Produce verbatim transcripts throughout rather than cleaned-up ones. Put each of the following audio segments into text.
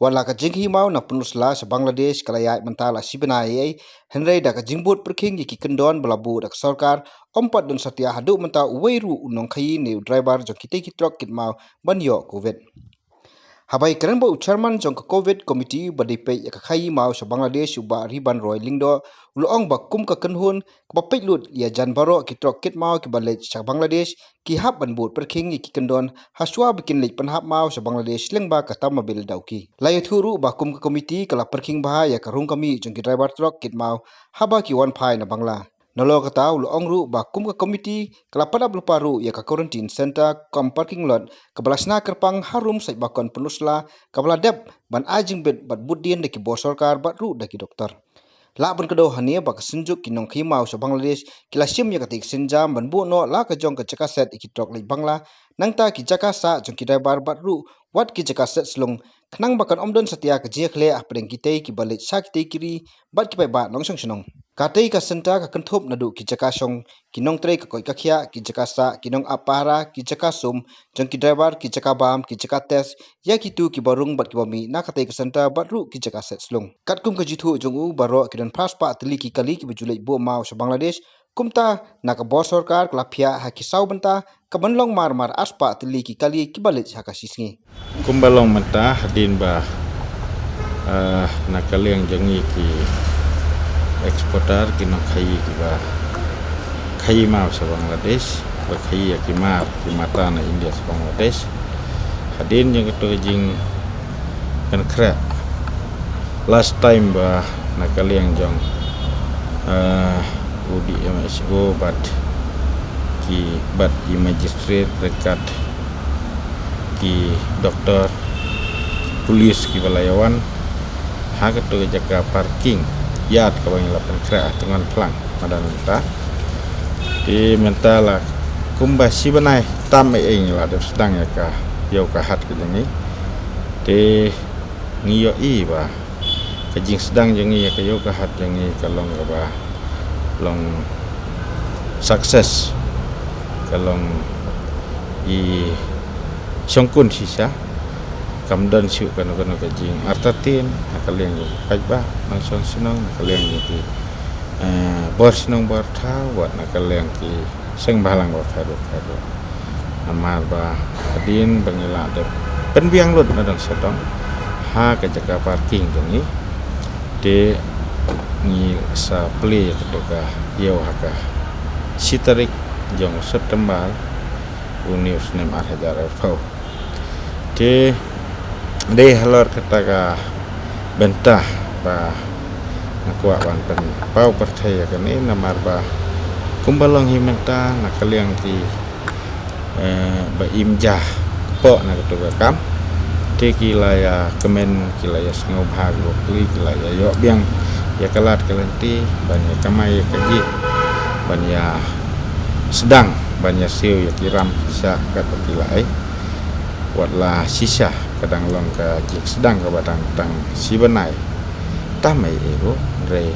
Wat la ka jingkhaïi maw na pynlut sla sha Bangladesh ka la ïaid mynta la shi bnai ei, hynrei da ka jingbud pyrkhing ïa ki kyndon ba la buh da ka sorkar, ym pat don satia haduh mynta uwei ruh u nongkhaïi ne u driver jong kitei ki trok kit maw ban ïoh covid. Haba ïakren bad u chairman jong ka covid committee ba dei peit ïa ka khaïi maw sha Bangladesh u Bah Riban Roy Lyngdoh, u la ong ba kum ka kynhun kaba peit lut ïa jan baroh ki trok kit maw kiba leit sha Bangladesh, ki hap ban bud pyrkhing ïa ki kyndon hashwa ba kin leit pynhap maw sha Bangladesh lyngba ka Tamabil Dawki. La ïathuh ruh ba kum ka committee ka la pyrkhing bha ïa ka rung ka mih jong ki driver trok kit maw haba ki wan phai na Bangla. Nalor kata u la ong ruh ba kum ka committee ka la pynap lypa ruh ïa ka quarantine center cum parking lot kaba la shna kyrpang harum sait ba kon pynlut sla, kaba la dep ban ai jingbit bad bud dien da ki bor sorkar bad ruh da ki doktor. Lah ban kdew hangne ba ka synjuk ki nongkhaïi maw sha Bangladesh ki la shim ïa katei ka sienjam ban buh noh la ka jong ka jaka set ïa ki trok leit Bangla, nangta ki jaka sah jong ki driver bad ruh wat ki jaka set slung, khnang ba kan ym don satia ka jingïakhleh hapdeng kitei kiba leit sha kitei ki ri bad ki paidbah nongshong shnong. Katei ka center ka kynthup naduh ki jaka shong ki nongtrei ka koit ka khiah, ki jaka sah ki nongap pahara, ki jaka sum jong ki driver, ki jaka bam, ki jaka test ïa kito kiba rung bad kiba mih na katei ka center bad ruh ki jaka set slung. Katkum ka jingthoh jong u, baroh ki don phra spah tylli ki kali kiba ju leit buh maw sha Bangladesh, kumta na ka bor sorkar ka la phiah ha ki saw bynta, ka ban long mar mar ar spah tylli ki kali kiba leit ha ka shi sngi. Kumba long mynta hadien ba, ah, na ka liang jong ngi ki exporter, ki nongkhaïi kiba khaïi maw sha Bangladesh, ba khaïi ïa ki mar ki mata na India sha Bangladesh. Hadien jong kato ka jingpynkhreh last time ba na ka liang jong, ah, u D M H O bad ki, bad i magistrate ryngkat ki doktor, pulit kiba la ïawan ha kato ka jaka parking yard kaba ngi la pynkhreh ha Tyngon Phlang madan mynta. Te mynta la kumba shi bnai tam ei ei ngi la dep sdang ïa ka ïew ka hat ka jong ngi. Te ngi ïohi ba ka jingsdang jong ngi ïa ka ïew ka hat jong ngi ka long kaba long success, ka long i shongkun shisha. Kam don shuh kano kano ka jingartatien na ka liang jong ki paidbah nongshong shnong, na ka liang jong ki, eh, bor shnong bor thaw, wat na ka liang ki seng bhalang bapher bapher. Namar ba hadien ba ngi la dep pynbiang lut na dong sha dong ha ka jaka parking jong ngi, te ngi sa plie kato ka ïew ha ka shi tarik jong u September une u snem ar hajar arphew. Te dei halor kata ka bynta ba nga kwah ban pynpaw pyrthei ïa kane, namar ba kumba long hi mynta na ka liang ki, eh, ba im ja kpoh na kato ka kam, te ki la ïa kmen, ki la ïa sngewbha, ki la ïa ïoh biang ïa ka lad ka lynti ban ïa kamai ïa kajih, ban ïa sdang, ban ïa siew ïa ki ram ki shah katba ki la ai. Wat la shisha ka dang long ka jingsdang kaba dang tang shi bnai tam ei ei ruh, hynrei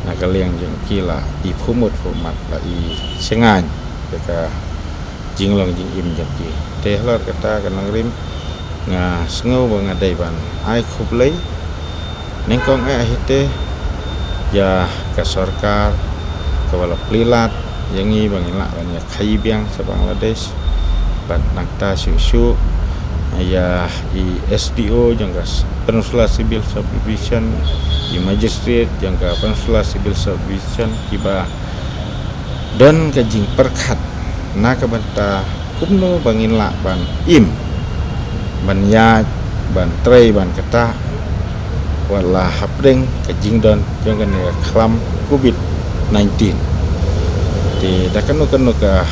na ka liang jong ki la i phuh mut phuh mat, la i shngaiñ ïa ka jinglong jingim jong ki. Te halor kata ka nongrim, nga sngew ba nga dei ban ai khublei nyngkong eh hi te ïa ka sorkar kaba la plie lad ïa ngi ba ngin lah ban ïa khaïi biang sha Bangladesh. Bad nangta shuh shuh ïa i S D O jong ka s-, Peninsula Civil Subdivision, i magistrate jong ka Peninsula Civil Subdivision, kiba don ka jingpyrkhat na ka bynta kumno ba ngin lah ban im, ban ïaid, ban trei, ban ktah, wat la hapdeng ka jingdon jong kane ka khlam covid nineteen. Te da kano kano ka,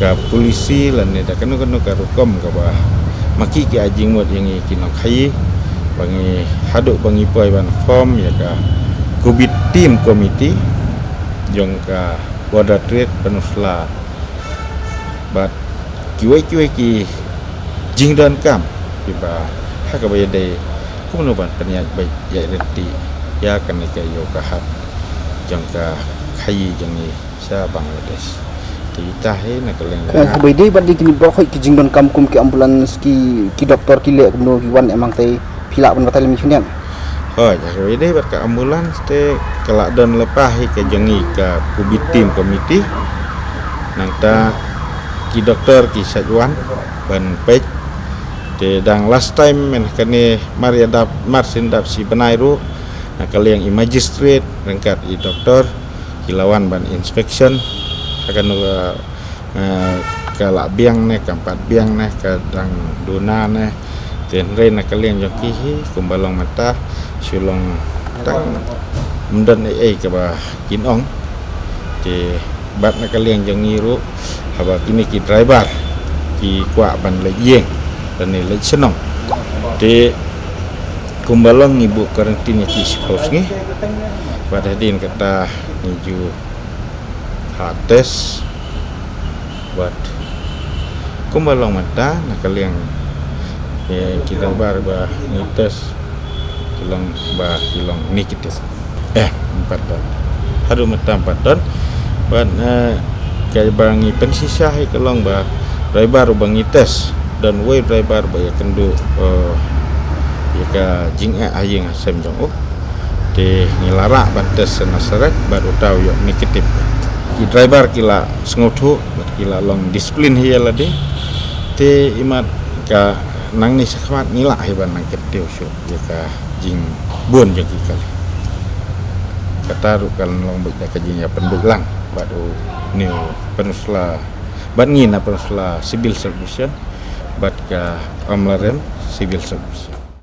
ka polisi lane da kano kano ka rukom kaba ma ki ki ai jingmut ïa ngi ki nongkhaïi, ba ngi haduh ba ngi poi ban form ïa ka covid team committee jong ka Border Trade Peninsula bad kiwei kiwei ki jingdonkam kiba ha kaba ïadei kumno ban pynïaid beit ïaid lynti ïa kane ka ïew ka hat jong ka khaïi jong ngi sha Bangladesh. Kita hi na ka liang. Ka bai dei bad dei kini ba hoi ki jingdonkam kum ki ambulance, ki ki doktor ki leh kumno ki wan em hangtai, phi lah ban batai lem ïa ki khyndiat? Hoi, ka bai dei bad ka ambulance te ka la don lypa hi ka jong ngi ka COVID team committee. Nangta ki doktor ki sait wan ban peit. Te dang last time mynne kane mar ïa dap, mar shen dap shi bnai ruh, na ka liang i magistrate ryngkat i doktor ki la wan ban inspection. Ka kano ka, eh, ka la biang ne, kam pat biang ne, ka dang duna ne. Te hynrei na ka liang jong ki hi kumba long mynta, shu long tang ym don ei ei kaba kin ong. Te bad na ka liang jong ngi ruh, haba kine ki driver ki kwah ban leit ïing, ban leit shnong, te kumba long ngi buh quarantine ïa ki shiphew sngi. Bad hadien kata ngi ju ha test. Bad kumba long mynta na ka liang, eh, ki driver ba ngi test ki long ba ki long negative. Eh, ym pat don. Haduh mynta ym pat don. Bad, eh, kaba ngi pynshisha hi ka long ba driver ba ngi test, don wei driver ba ïakynduh, eh, ïa ka jingeh ha ïing ha sem jong u. Te ngi la rah ban test na Saret bad uta u ïoh negative. Ki driver ki la sngewthuh bad ki la long discipline hi ïa lade. Te imat ka nangne shakhmat ngi lah hi ban nang kyntiew shuh ïa ka jingbun jong ki kali. Kata ruh kan long beit da ka jingïapynbeit lang bad une u Pynursla, bad ngi na Pynursla Civil Subdivision bad ka Amlarem Civil Subdivision.